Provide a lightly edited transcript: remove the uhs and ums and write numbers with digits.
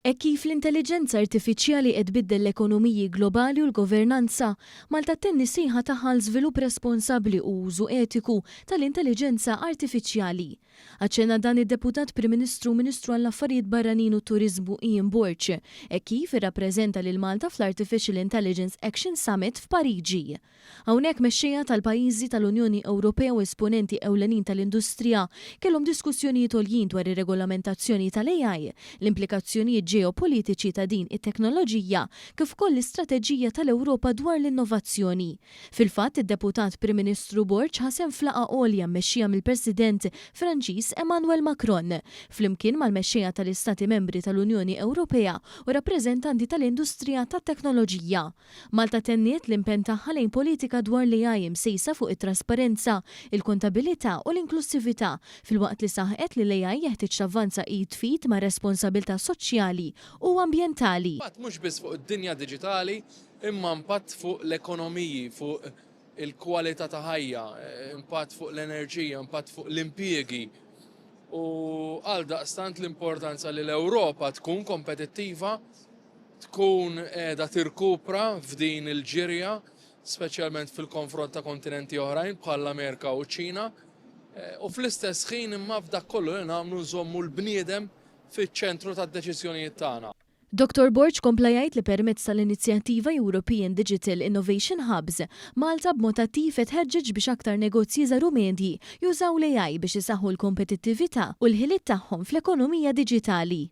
Hekk kif l-intelliġenza artifiċjali qed tbiddel l-ekonomiji globali u l-governanza, Malta ttenni s-sejħa tagħha għal żvilupp responsabbli u użu etiku tal-intelliġenza artifiċjali. Aċċenna dan id-Deputat Prim Ministru u Ministru għall-Affarijiet Barranin u t-Turiżmu Ian Borg, hekk kif irrappreżenta lil Malta fl-Artificial Intelligence Action Summit f'Pariġi. Hawnhekk mexxejja tal-pajjiżi tal-Unjoni Ewropea u esponenti ewlenin tal-industrija kellhom diskussjonijiet għoljin dwar ir-regolamentazzjoni tal-AI, l-implikazzjonijiet ġeopolitiċi ta' din it-teknoloġija kif ukoll l-istrateġija tal-Ewropa dwar l-innovazzjoni. Fil-fatt, id-Deputat Prim Ministru Borg ħa sehem f'laqgħa għolja mmexxija mill-President Franċiż Emmanuel Macron, flimkien mal-mexxejja tal-Istati Membri tal-Unjoni Ewropea u rappreżentanti tal-industrija tat-teknoloġija. Malta tenniet l-impenn tagħha lejn politika dwar l-AI imsejsa fuq it-trasparenza, il kontabilità u l-inklussività, filwaqt li saħqet li l-AI jeħtieġ tavvanza id f'id ma' responsabilità soċjali u ambjentali. Impatt mhux biss fuq id-dinja diġitali imma impatt fuq l-ekonomiji, fuq il-kwalità ta' ħajja, impatt fuq l-enerġija, impatt fuq l-impjiegi. U għaldaqstant l-importanza li l-Ewropa tkun kompetittiva, tkun qiegħda tirkupra f'din il-ġirja, speċjalment fil-konfront ta' kontinenti oħrajn bħal l-Amerika u ċ-Ċina, u fl-istess ħin imma f'dak kollu li nagħmlu nżommu l-bniedem fiċ-ċentru tad-deċiżjonijiet tagħna. Dottor Borg kompla jgħid li permezz tal-inizjattiva European Digital Innovation Hubs, Malta b'mod attiv qed tħeġġeġ biex aktar negozji żgħar u medji jużaw l-AI biex isaħħu l-kompetittività u l-ħiliet tagħhom fl-ekonomija diġitali.